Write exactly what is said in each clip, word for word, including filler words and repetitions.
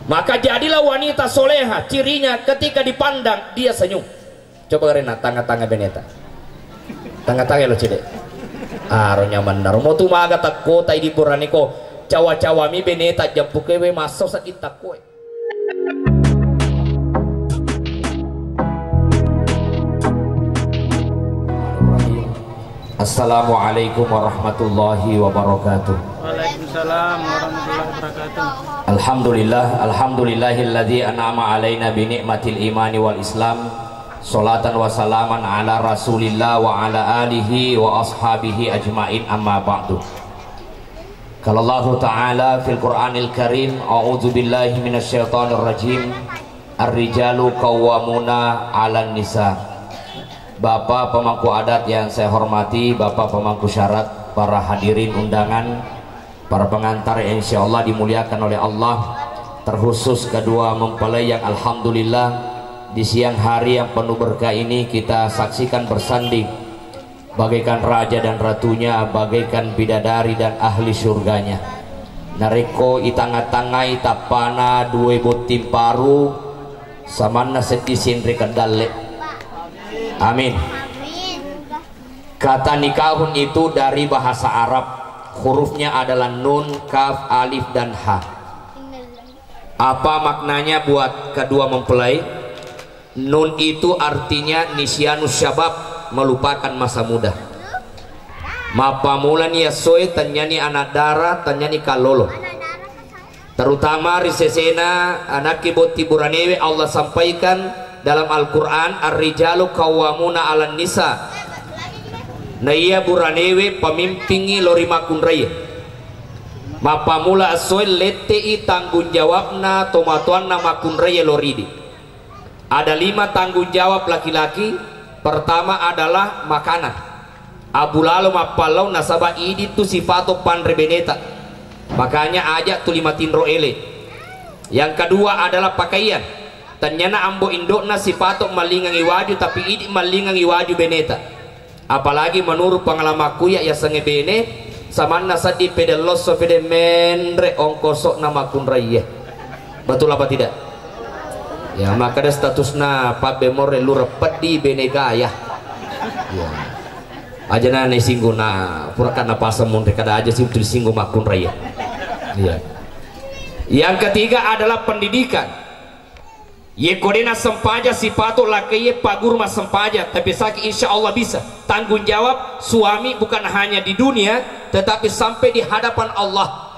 Maka jadilah wanita soleha, cirinya ketika dipandang dia senyum. Coba karena tanga-tanga beneta. Tanga-tanga lo cedek. Aro nyaman naro. Mau tu maga takko tai di burane ko. Cawa-cawami beneta jampuke we masso sakit takko. Assalamualaikum warahmatullahi wabarakatuh. Waalaikumsalam warahmatullahi wabarakatuh. Alhamdulillah, alhamdulillahilladzi an'ama alaina bi ni'matil imani wal islam. Salatan wa salaman ala Rasulillah wa ala alihi wa ashabihi ajmain, amma ba'du. Qala Allahu ta'ala fil Qur'anil Karim, a'udzu billahi minasy syaithanir rajim. Ar-rijalu qawwamuna 'alan nisa. Bapak pemangku adat yang saya hormati, Bapak pemangku syarat, para hadirin undangan, para pengantar yang insya Allah dimuliakan oleh Allah, terkhusus kedua mempelai yang alhamdulillah di siang hari yang penuh berkah ini kita saksikan bersanding bagaikan raja dan ratunya, bagaikan bidadari dan ahli surganya. Narekko itanga-tangai tappana dua botting paru, samanna seddi senre kedalle. Amin. Kata nikahun itu dari bahasa Arab. Hurufnya adalah nun, kaf, alif, dan ha. Apa maknanya buat kedua mempelai? Nun itu artinya nisyanus syabab, melupakan masa muda. Mappamulani essoe, tennyani anak dara, tennyani kallolo. Terutama ri sesena anakki botti buranewe, Allah sampaikan dalam Al-Quran, "Ar-rijalu qawwamuna 'alan nisa." Na iya buranewe pemimpingngi lori makkunraie. Mappamula essoe lette'i tanggung jawabna tomatoanna makkunraie loridi. Ada lima tanggung jawab laki-laki. Pertama adalah makanan. Abu lalo mappallau nasaba idi tu sipato panre beneta. Makanya aja tuli matinro ele. Yang kedua adalah pakaian. Tennyana ambo indokna sipato mallingangi waju, tapi idi mallingangi waju beneta. Apalagi menurut pengalamanku ya, yasengnge bene, samanna seddi pede losso, pede menre ongkosokna makkunraie. Betul apa tidak? Ya, makkeda statusna pabbe more lura peddi bene gaya. Ya. Aja na naisinggung na pura kana paseng monre, kada aja sih betul singgung makkunraie. Iya. Yang ketiga adalah pendidikan. Yekko de nassempajang sipato lakkaie pagguru massempajang, tapi saki insya Allah bisa. Tanggung jawab suami bukan hanya di dunia, tetapi sampai di hadapan Allah.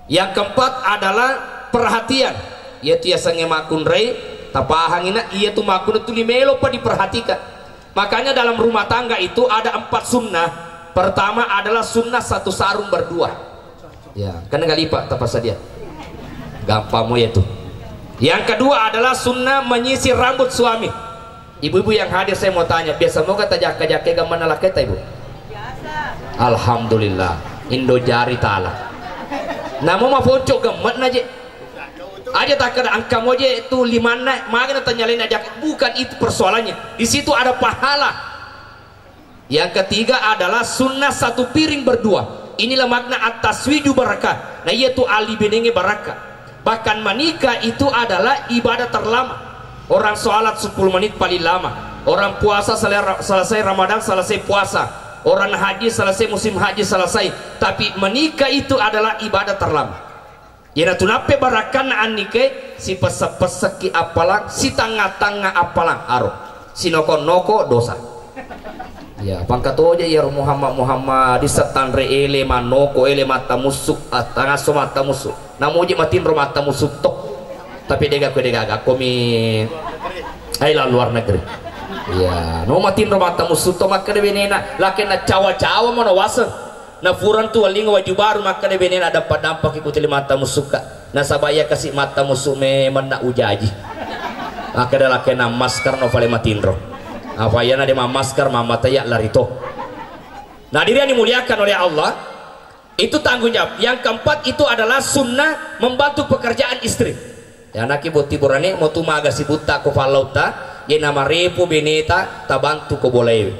Yang keempat adalah perhatian, yaitu yasengnge makkunrai, tapahangi na, iya tu makkunrai tuli melo pa diperhatikan. Makanya dalam rumah tangga itu ada empat sunnah. Pertama adalah sunnah satu sarung berdua. Ya, kan nggak lipat, tak pasal dia. Gampang mau ya tuh. Yang kedua adalah sunnah menyisir rambut suami. Ibu-ibu yang hadir, saya mau tanya, biasa mau kata jaka-jaka gammana laketa, Ibu? Alhamdulillah, Indo jari tala. Namu maponcok gemmet naje. Aja tak ada angka moje tu limanna, maga na tanya lain aja. Bukan itu persoalannya. Di situ ada pahala. Yang ketiga adalah sunnah satu piring berdua. Inilah makna at-taswiju barakah. Nah, iya tu ali benenge barakah. Bahkan menikah itu adalah ibadah terlama. Orang sholat sepuluh menit paling lama. Orang puasa selera- selesai Ramadan, selesai puasa. Orang haji selesai musim haji selesai. Tapi menikah itu adalah ibadah terlama. Iyanatu nappe barakkanna annike, sipesse-pessekki appalang, sitangnga-tangnga appalang, aro sinoko-noko dosa. Ya, pangkatoja iyaro Muhammad, Muhammad, dissettanre ele, mannoko ele, mattamussu, attangasso mattamussu. Namuji matinro mattamussu to. Tapi dega ko, dega komi ai la luar negeri. Ya, no matinro mattamussu to, makkeda benena, lakenna cawa-cawa mono waseng. Na furang tu wellingngi waju baru, makkeda benena, "Dampa-dampaki kutuli mattamussukka. Nasaba iya kasi mattamussu memeng na ujaji." Makkeda lakenna, "Masker no fale matinro. Apa iyana de mammasker, mammataya lari to." Nah, diri yang dimuliakan oleh Allah, itu tanggung jawab. Yang keempat itu adalah sunnah membantu pekerjaan istri. Ya, anakki botti burane, mo tu maga sibutta ko fallautta, ye namarepo beneta, tabantu ko bolaewe.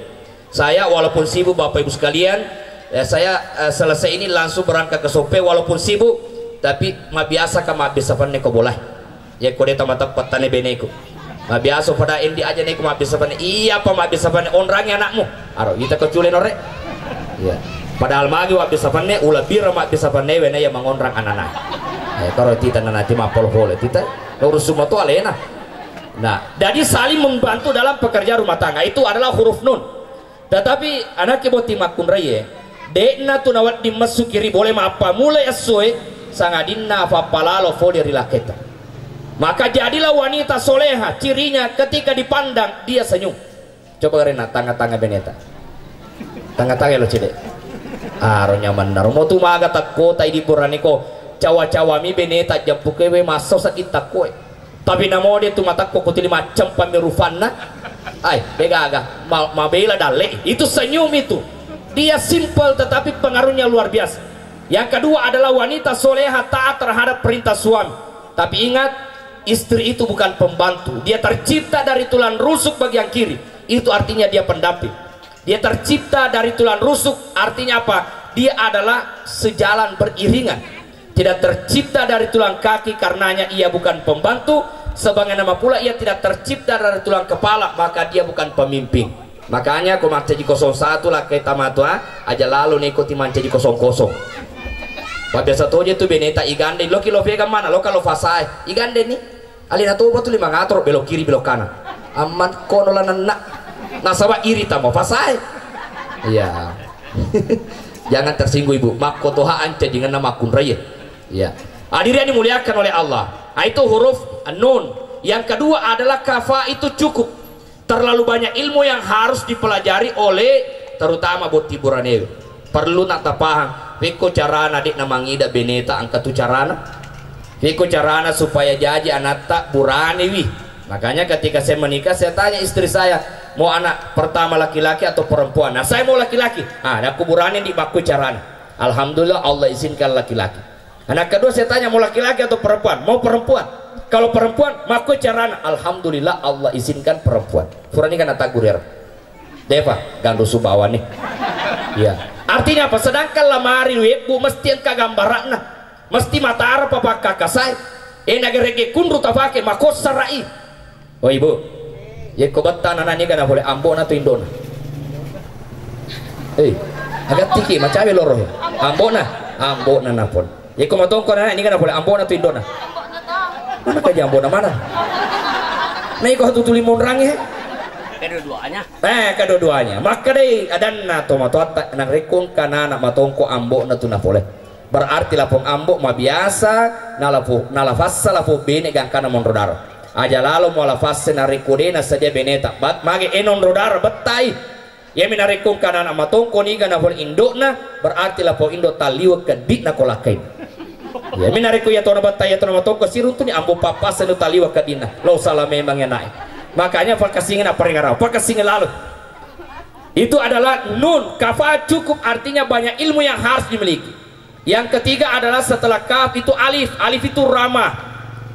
Saya walaupun sibuk, Bapak Ibu sekalian, eh, saya, eh, selesai ini langsung berangkat ke Sope, walaupun sibuk, Tapi mabbiasa ka mabbissa fenne ko bolae. Yekko de tamateppe' tane beneku. Mabbiasa pada endi aja neko mabbissa fenne. Iya apa mabbissa fenne onrangi anakmu. Aro ita ko cule nore. Iya. Padahal magi mabbissa fenne, ula bira mabbissa fenne wena iya mangonrang anana. Eh, karo tita nanati mappolo-polo tita. Urus semua tu alena. Nah, jadi saling membantu dalam pekerjaan rumah tangga itu adalah huruf nun. Tetapi anakki botting makkunraie, de'na tu nawedding messuki ri bole mappamula essoe, sangadinna fappalalo fole ri lakketa. Maka jadilah wanita soleha, cirinya ketika dipandang dia senyum. Coba karena tanga-tanga beneta. Tanga-tanga lo cede. Aro nyamanna ro. Mo tu maga takko tai di burane ko. Cawa-cawami beneta jampuke we masso seddi takkoe. Tapi namo de tu matakko ko tuli maccempammi rufanna. Ai, de gaga. Ma- mabela dalle. Itu senyum itu. Dia simple tetapi pengaruhnya luar biasa. Yang kedua adalah wanita soleha taat terhadap perintah suami. Tapi ingat, istri itu bukan pembantu. Dia tercipta dari tulang rusuk bagian kiri. Itu artinya dia pendamping. Dia tercipta dari tulang rusuk, artinya apa? Dia adalah sejalan beriringan. Tidak tercipta dari tulang kaki, karenanya ia bukan pembantu. Sebagaimana pula ia tidak tercipta dari tulang kepala, maka dia bukan pemimpin. Makanya ko mancaji kosong satu lakkai tamatua, aja lalo neko ti mancaji kosong kosong. Pak biasa toje tu beneta igande, loki lo pegang mana, lo kalau fasae, igande ni. Alena toba tu lima ngatur, belok kiri, belok kanan. Amman kono lanenna. Nasaba iri tamo fasae. Iya. Jangan tersinggung ibu. Makko toha anca jingenna makkunraie. Iya. Hadirin yang dimuliakan oleh Allah. Ah, itu huruf nun. Yang kedua adalah kafa itu cukup. Terlalu banyak ilmu yang harus dipelajari oleh terutama botting buranewe. Perlu nak tapahang, pekko carana dek namangida beneta angka tu carana. Pekko carana supaya jaji anatta buranewi. Makanya ketika saya menikah, saya tanya istri saya, "Mau anak pertama laki-laki atau perempuan?" Nah, saya mau laki-laki. Ah, aku burane di bakku carana. Alhamdulillah Allah izinkan laki-laki. Anak kedua saya tanya, "Mau laki-laki atau perempuan?" "Mau perempuan." "Kalau perempuan, makko carana?" "Alhamdulillah Allah izinkan perempuan." Furani kan ataguri ero. Deva, gandu subawa nih. Iya. Artinya apa? Sedangkan lamari webbu mesti engka gambarakna. Mesti matara papakka kasai. Eh, nagerege kunru tafake makossarai. Oh ibu, yekko betta nana niga na pole ambona tu indona. Eh, agattiki macawe loro he. Ambona, ambona na pole. Yekko matongko nana niga na pole ambona tu indona. Mana kaji ambona mana? Na iko tu tuli monrang he. Kedua-duanya. Eh, kedua-duanya. Makkedai adanna to matoatta, narekko engka nana matongko ambona tu na pole. Berarti lapong ambo mabiasa nalapo, nalafassa lapong bene gangkana monro daro. Aja lalo mo lafassa narekko de nasadia beneta. Bat-, mage e nonro daro bettai. Iyami narekko engka nana matongko niga na pole indokna, berarti lapong indo talliwe keddi'na ko lakkai. Iyami narekko iya tona bettai, iya tona matongko siruntuni ambo pappassa nu talliwe keddi'na. Lo salah memang ya nae. Makanya pakasingna paringarau, pakasing lalo. Itu adalah nun, kafa cukup artinya banyak ilmu yang harus dimiliki. Yang ketiga adalah setelah kaf itu alif. Alif itu ramah.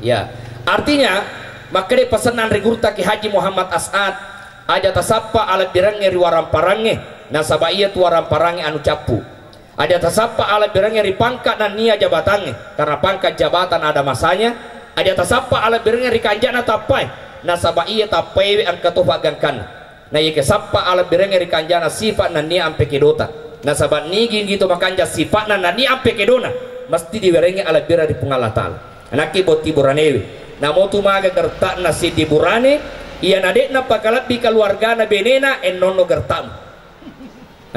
Ya. Artinya, makkeda pasenna ri gurutta Ki Haji Muhammad As'ad, aja tasappa alebbirengnge ri waramparangnge, nasaba iya tu waramparangnge anu cappu. Aja tasappa alebbirengnge ri pangka nennia jabatangnge, karena pangkat jabatan ada masanya. Aja tasappa alebbirengnge ri kanjana tappae, nasaba iya tappaewe engka to paggangkanna. Na iyakiya sappa alebbirengnge ri kanjana sifa nennia ampe kedota. Nasaba nigi-nigi to makanja sifa'na nennia ampe kedona, mesti diwerengngi alebbireng ri Puang Allah Ta'ala. Anakki botting buranewe. Namo tu maga gerta'na seddi burane, iyana de'na pakalebbi keluargana benena, e nonno gerta'mu.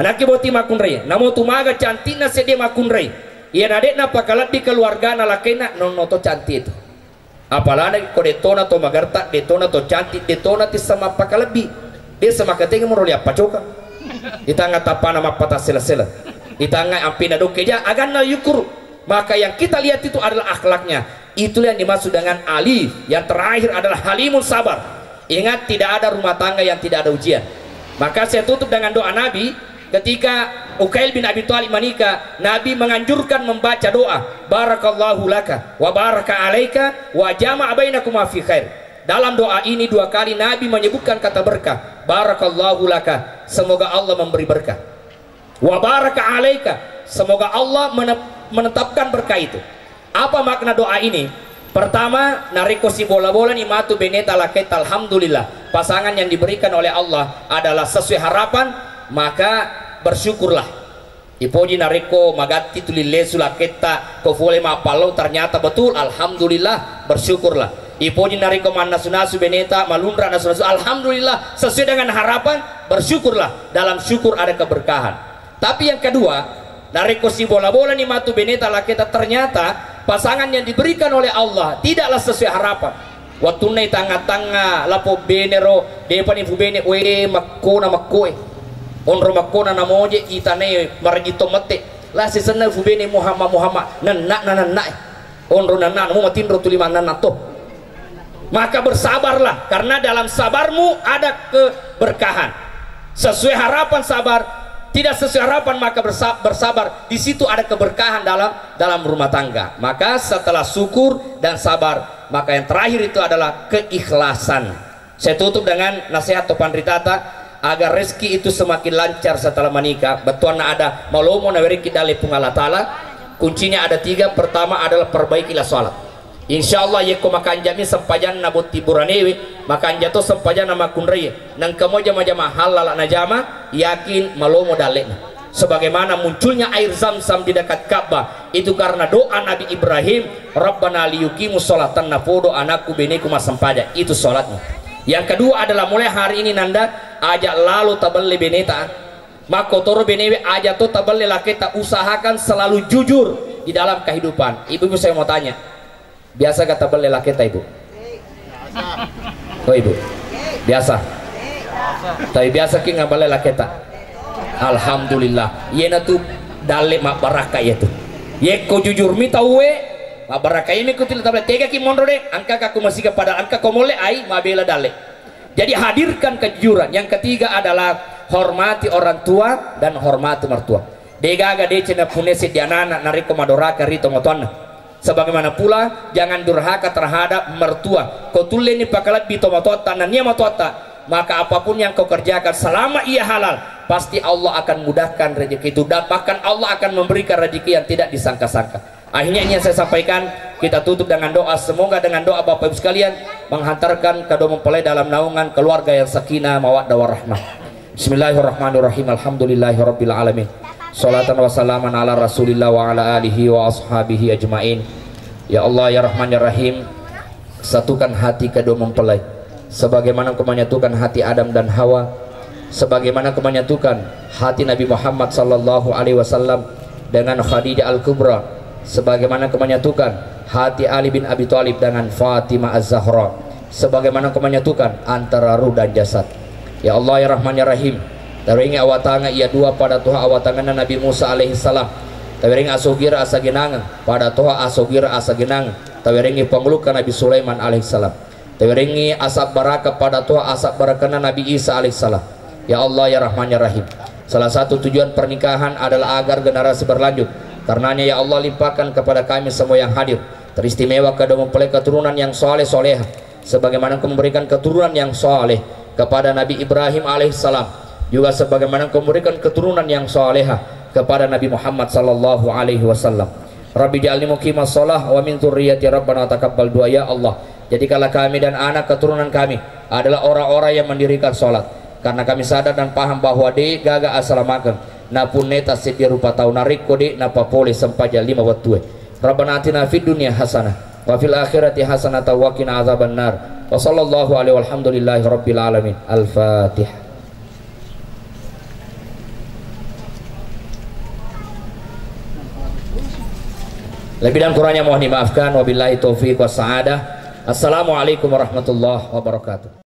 Anakki botting makkunrai, namo tu maga cantikna seddi makkunrai, iyana de'na pakalebbi keluargana lakkainna, nonno to cantik itu. Apalagi ko de'tona to magerta, de'tona to cantik, de'tona tissa mappakalebbi, de' semakatengeng muro liappacoka. Itangnga tappana mappatassela-sela. Itangnga ampina dokke ja, aganna yukuru. Maka yang kita lihat itu adalah akhlaknya. Itulah yang dimaksud dengan alif. Yang terakhir adalah halimun sabar. Ingat, tidak ada rumah tangga yang tidak ada ujian. Maka saya tutup dengan doa Nabi. Ketika Uqail bin Abi Thalib menikah, Nabi menganjurkan membaca doa, "Barakallahu laka wa baraka alaika wa jama'a bainakuma fi khair." Dalam doa ini dua kali Nabi menyebutkan kata berkah, "Barakallahu laka," semoga Allah memberi berkah. "Wa baraka alaika," semoga Allah menep-, menetapkan berkah itu. Apa makna doa ini? Pertama, narekko sibola-bolani matu beneta laketta, alhamdulillah, pasangan yang diberikan oleh Allah adalah sesuai harapan, maka bersyukurlah. Ipoji narekko magatti tuli lesu laketta, ko fole mappallau, ternyata betul, alhamdulillah, bersyukurlah. Ipoji narekko mannasu-nasu beneta, malunra nasu-nasu, alhamdulillah, sesuai dengan harapan, bersyukurlah. Dalam syukur ada keberkahan. Tapi yang kedua, narekko sibola-bolani matu beneta laketa, ternyata pasangan yang diberikan oleh Allah tidaklah sesuai harapan. Wettunna itangnga-tangnga lapong bene ro, depani fu bene, we, makkona makkoe. Onro makkona namoje itanae marajitto mette. La sisenna fu bene Muhammad, Muhammad, nenna na nennae. Onro nenna mu matinro tuli mannanna to. Maka bersabarlah, karena dalam sabarmu ada keberkahan. Sesuai harapan sabar, tidak sesuai harapan maka bersa-, bersabar. Di situ ada keberkahan dalam dalam rumah tangga. Maka setelah syukur dan sabar, maka yang terakhir itu adalah keikhlasan. Saya tutup dengan nasihat to panritata, agar rezeki itu semakin lancar setelah menikah. Bettuanna ada malomo nawerekki dalle Puang Allah Ta'ala. Kuncinya ada tiga. Pertama adalah perbaikilah salat. Insya Allah, yekko makanjami sempajanna botti buranewe, makanja to sempajanna makkunraie, nengka mo jama-jama halala najama, yakin malomo dalle'na. Sebagaimana munculnya air Zam-Zam di dekat Ka'bah, itu karena doa Nabi Ibrahim, "Rabbana liyuqimus sholat," tennapodo anakku beneku massempajang, itu sholatnya. Yang kedua adalah mulai hari ini, Nanda, aja lalo tabelle beneta. Makkotoro benewe aja to tabelle laketa, usahakan selalu jujur di dalam kehidupan. Ibu-ibu, saya mau tanya, biasa gak tabelle laketa, Ibu? Oh, Ibu. Biasa. Tapi biasa ki ngabelle laketa. Alhamdulillah. Iyena tu dalle mabbarakka iya tu. Yekko jujur mi tauwe, mabbarakka iya mi ku tuli tabelle. Tega ki monro de, engka ka ku masika pada engka ko molle ai mabela dalle. Jadi hadirkan kejujuran. Yang ketiga adalah hormati orang tua dan hormati mertua. Degaga deceng napunnai seddi anana narekko madoraka ri tomatoanna. Sebagaimana pula jangan durhaka terhadap mertua. Ko tulleni pakalebbi tomatoatta nennia matoatta, maka apapun yang kau kerjakan selama ia halal, pasti Allah akan mudahkan rezeki itu dan bahkan Allah akan memberikan rezeki yang tidak disangka-sangka. Akhirnya ini yang saya sampaikan, kita tutup dengan doa. Semoga dengan doa Bapak Ibu sekalian menghantarkan kedua mempelai dalam naungan keluarga yang sakinah, mawaddah, warahmah. Bismillahirrahmanirrahim. Alhamdulillahirabbil alamin. Salatan wa salaman ala Rasulillah wa ala alihi wa ashabihi ajmain. Ya Allah, ya Rahman, ya Rahim, satukan hati kedua mempelai sebagaimana Engkau menyatukan hati Adam dan Hawa, sebagaimana Engkau menyatukan hati Nabi Muhammad sallallahu alaihi wasallam dengan Khadijah Al-Kubra, sebagaimana Engkau menyatukan hati Ali bin Abi Thalib dengan Fatimah Az-Zahra, sebagaimana Engkau menyatukan antara ruh dan jasad. Ya Allah, ya Rahman, ya Rahim, tawerengngi awatangeng iya dua pada toha awatangenna Nabi Musa alaihi salam. Tawerengngi asogireng asagenangeng pada toha asogireng asagenangeng. Tawerengngi pangulukka Nabi Sulaiman alaihi salam. Tawerengngi asabbaraka pada toha asabbarakenna Nabi Isa alaihissalam. Ya Allah, ya Rahman, ya Rahim. Salah satu tujuan pernikahan adalah agar generasi berlanjut. Karenanya, ya Allah, limpahkan kepada kami semua yang hadir, teristimewa kedua mempelai, keturunan yang soleh soleha, sebagaimana Engkau memberikan keturunan yang soleh kepada Nabi Ibrahim alaihissalam, juga sebagaimana Engkau memberikan keturunan yang soleha kepada Nabi Muhammad sallallahu alaihi wasallam. Rabbi ja'alni muqimas shalah wa min dzurriyyati, Rabbana taqabbal du'a. Ya Allah, jadikanlah kami dan anak keturunan kami adalah orang-orang yang mendirikan salat, karena kami sadar dan paham bahwa de' gaga asalamakeng napunnai tasseddi rupa tau narekko de' napapole sempajang lima wettue. Rabbana atina fid dunya hasanah wa fil akhirati hasanah wa qina adzabannar. Wa sallallahu alaihi walhamdulillahi rabbil alamin. Al-Fatihah. Lebih dan kurangnya mohon dimaafkan. Wabillahi taufiq was sa'adah. Assalamualaikum warahmatullahi wabarakatuh.